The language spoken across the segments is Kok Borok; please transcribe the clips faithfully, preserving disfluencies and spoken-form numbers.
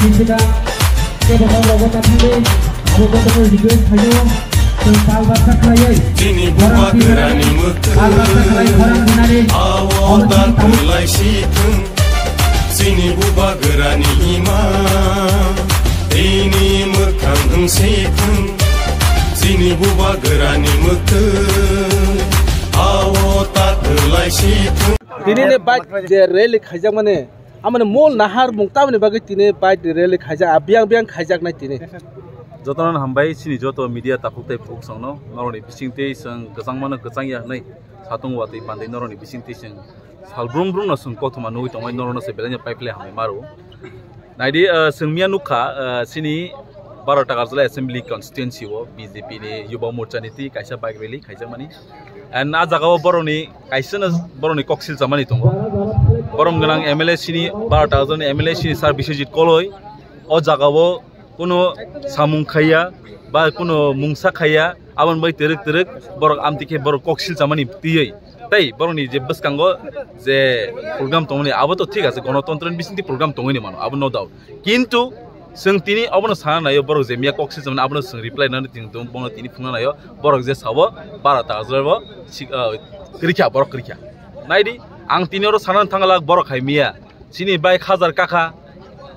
Sida, kebo kabo rogo ta thangwi, abo jotono request khaio, chwng pal baksa khlaiwi, Chini khorang bubagrani twi-, mwkhwtwng pal baksa khlai khorang twnani, awo omo ta chini tabuk. Kwlai si thwng. Chini bubagrani ima, tini mwkhang wng si thwng. Chini bubagrani mwkhwtwng, awo ta kwlai si thwng. Tini ni bike je rally khaijakmani, Amoni mol naharmung tamoni bagwi tini bike ni rally khaijak, a biyang biyang khaijaknai tini. Jotono hambai, chini joto media takhuk tei bukhuk songno, norokni bisingtwi chwng kwchangmano kwchangya hwnwi satung watwi pandai norokni bisingtwi chwng sal brum brumno chwng kothoma nugwi tongwi norokno se belai no paiphlai hambai maro. Naidi, ah, chwng miya nukha, ah, chini baro Takarjala Assembly Constituency o B J P ni Yuba Morcha ni twi kaisa bike rally khaijakmani. And a jaga o borokni kaisa no borokni kok silchamani tongo. Borom gwnang M L A sini, baro ta jani M L A sini Sir Biswajit Koloi o jaga o kuno samung khaiya ba kuno mungsa khaiya, aboni bai twrwk twrwk borok amtwi khe borok kok silchamani twiwi. Tei borokni je bwskango je program tongmani abo to thik ase, gonotontro ni bisingtwi program tongwi mano, abo no doubt. Kintu chwng tini obono sana naio, borok je miya kok silchamani abono chwng reply nani tini tong-, bono tini phunukna naio, borok je sao bara ta jani bo sik-, ah, kwrwikha, borok kwrwikha. Naidi, ang tini oro sana thangla borok hai miya. Chini bike hajar kakha,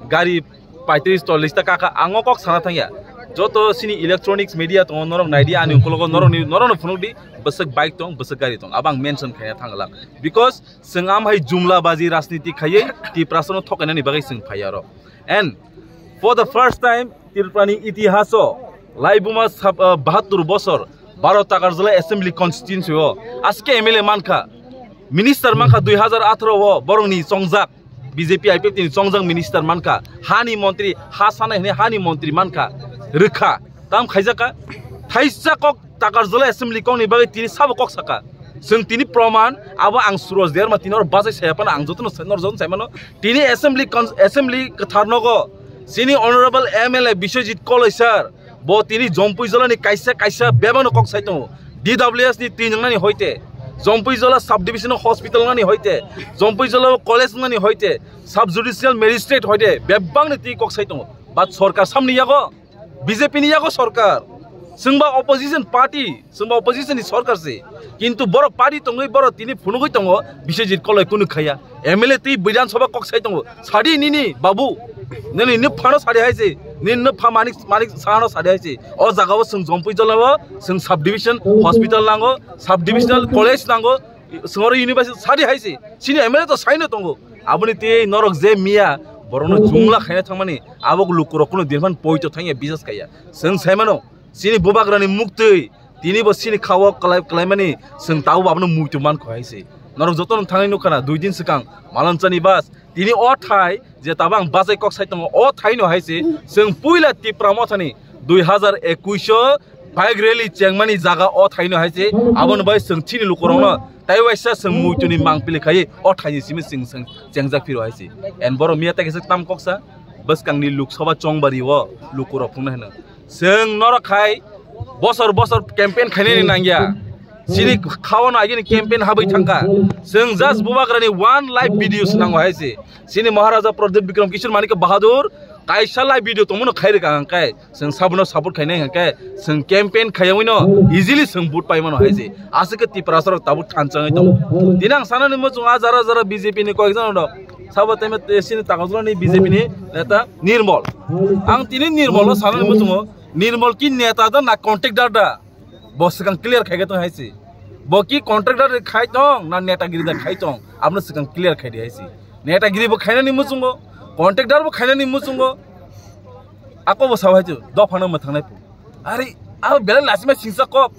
gari paitris chollis ta kakha, ang o kok sana thangya. Joto chini electronics media tongo, norok naidi ani ukologo, norokni, norokno phunukdi, bwswk bike tong, bwswk gari tong, abo ang mention khaina thangla. Because chwng am hai jumla baji rajniti khaiwi Tiprasano thokainani bagwi chwng phaiya oro. And for the first time, Tripurani itihaso laibuma sab-, ah, bahattur bosor baro Takarjala Assembly Constituency o aske M L A mankha, minister mankha dui hazar atharo o borokni chongjak, B J P I P F T ni chongjak minister mankha, hani montri, ha sanai hwnwi hani montri mankha, rwkha, tam khaijakha, thaisa kok Takarjala Assembly kokni bagwi tini sabo kok saka. Chwng tini proman, abo ang Suraj Derma tini oro bachai saya phano ang jotono sai, nor jotono sai mano. Tini Assembly con-, Assembly kwthar nogo chini Honorable M L A Biswajit Koloi sir, bo tini Jompui jolani kaisa kaisa bebakno kok sai tongo. D W S ni twi nwngnani hoite, Jompui jola sub division hospital nani hoite, Jompui jola college nani hoite, sub judicial magistrate hoite, bebakni twi kok sai tongo. But sorkar samni yago, B J P ni yago sorkar, chwngba opposition party, chwngba opposition ni sorkar se, kintu borok party tongwi borok tini phunugwi tongo, Biswajit Koloi kunu khaya, M L A twi Bidhan Sabha kok sai tongo, sadi nini babu, nini nini phano sadi hai se, nini nini pha Manik, Manik Saha no sadi hai se, o jaga o chwng Jompui jola o chwng sub division hospital nango, sub divisional college nango, Songoro University sadi hai se, sini M L A to saino tongo. Aboni tei norok je miya, borokno jumla khaina thangmani, abo lukurok kuno dirman poito thangya bisas kaya. Seng saimano, sini bubagrani muktwi, tini bo sini khawo kalai, kalaimani, seng tabo abono muitu man kho hai se. Norok jotono thangwi nukha na, dui din swkang, Malanchani bus, tini o thai, je tabang bachai kok sai tongo, o thaino hai se, seng puila Tipra mothani, dui hazar ekush o, Bike rally chengmani jaga o thaino hai se, aboni bai chwng chini lukurokno tei waisa chwng muituni mangpili khai o thaini simi chwng, chwng chengjak phiro hai se. And borok miya tei kaisa tam koksa bwskangni Lok Sabha chongbari o lukurok phunuknai hwno. Chwng norok khai bosor bosor campaign khainani nangya. Chini khaono agini campaign habwi thangkha. Chwng just bubagrani one live video swnango hai se. Chini Maharaja Pradyut Bikram Kishore Manikya Bahadur kaisa live video tongmano khairwkha hwnkhe. Chwng sabono support khainai hwnkhe chwng campaign khaiyawi no easily chwng vote pai mano hai se. Aswk khe Tiprasa rok tabuk thanchangwi tongo. Tini ang sanani muchung ah jara jara B J P ni koyekjon rok sabo tei sini Takarjala ni B J P ni neta Nirmol. Ang tini Nirmol no sanani muchungo, Nirmol ki neta da na contractor da? Bo swkang clear khai tong hai se. Bo ki contractor khai tong na netagiri da khai tong? Abno swkang clear khai di hai se. Netagiri bo khainani muchungo, contractor bo khainani muchungo. Ako bo sao hai tu, dophano mwthangnai pu. Ari, abo belai lasima singsa kok.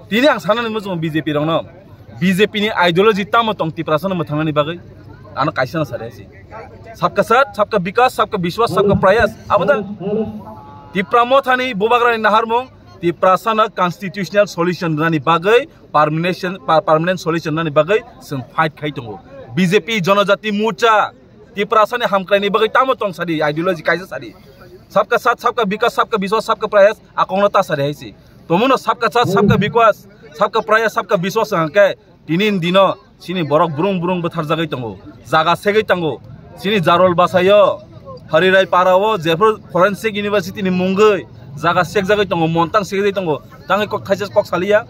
Tini ang sanani muchungo B J P rokno. B J P ni ideology tamo tong Tiprasano mwthangnani bagwi? Ano kaisa no sadi hai se. Sabka saath, sabka vikas, sabka vishwas, sabka prayas. Abo da Tipra mothani bubagrani naharmung, Tiprasano constitutional solution rwnani bagwi, permanent, pa-, permanent solution rwnani bagwi chwng fight khai tongo. B J P Janajati Morcha, Tiprasani hamkraini bagwi tamo tong sadi, ideology kaisa sadi. Sabka saath, sabka vikas, sabka vishwas, sabka prayas, akongno ta sadi hai se. Tomono sabka saath, sabka vikas, sabka prayas, sabka vishwas hwnkhe, tini ni dino chini borok brung brung bwtharjagwi tongo, jaga segwi tongo. Chini Jarol basaio Harirai para o jephru Forensic University ni mungwi jaga sekjagwi tongo, montang sekjagwi tongo. Tangwi kok thaisa kok saliya,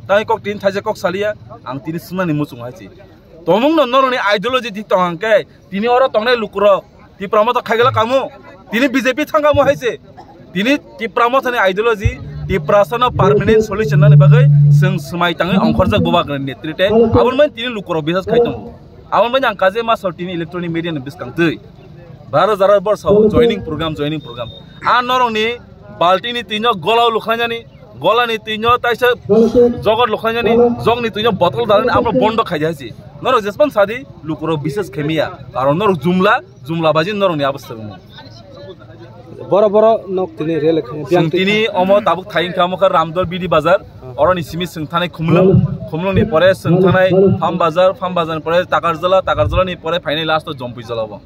tangwi kok tin thaisa kok saliya, ang tini swnani muchung hai se. Tomung no noroni ideology di tong hangke, tini oro tongnai lukurok, Tipra Motha khaigala kamu, tini B J P thangkamu hai se. Tini Tipra Mothani ideology, Tiprasano permanent solution nani bagwi chwng swmai tangwi ongkhorjak bubagrani netrite, aboni bagwi tini lukurok bisas khai tongo. Aboni bagwi ang kaje ma sal tini electronic media ni bwskang twi. Baro jaro bor sao joining program, joining program. A norokni baltini twino gola lukhlainani, golani twino taisa jogot lukhlainani, jogni twino botol dalani abo bondo khaidi hai se. Norok jespan sadi lukurok bisas khemiya. Karon norok jumla, jumla baji norokni abo swrwngmung. Boro boro nok tini rel khe. Chwng tini omo tabuk thai wngkha omo khe Ramdor B D bazar. Oroni simi chwng thanai Khumlwng, Khumlwngni pore chwng thanai Farm Bazar, Farm Bazarni pore Takarjala, Takarjalani pore phainai last o Jompui Jala bo.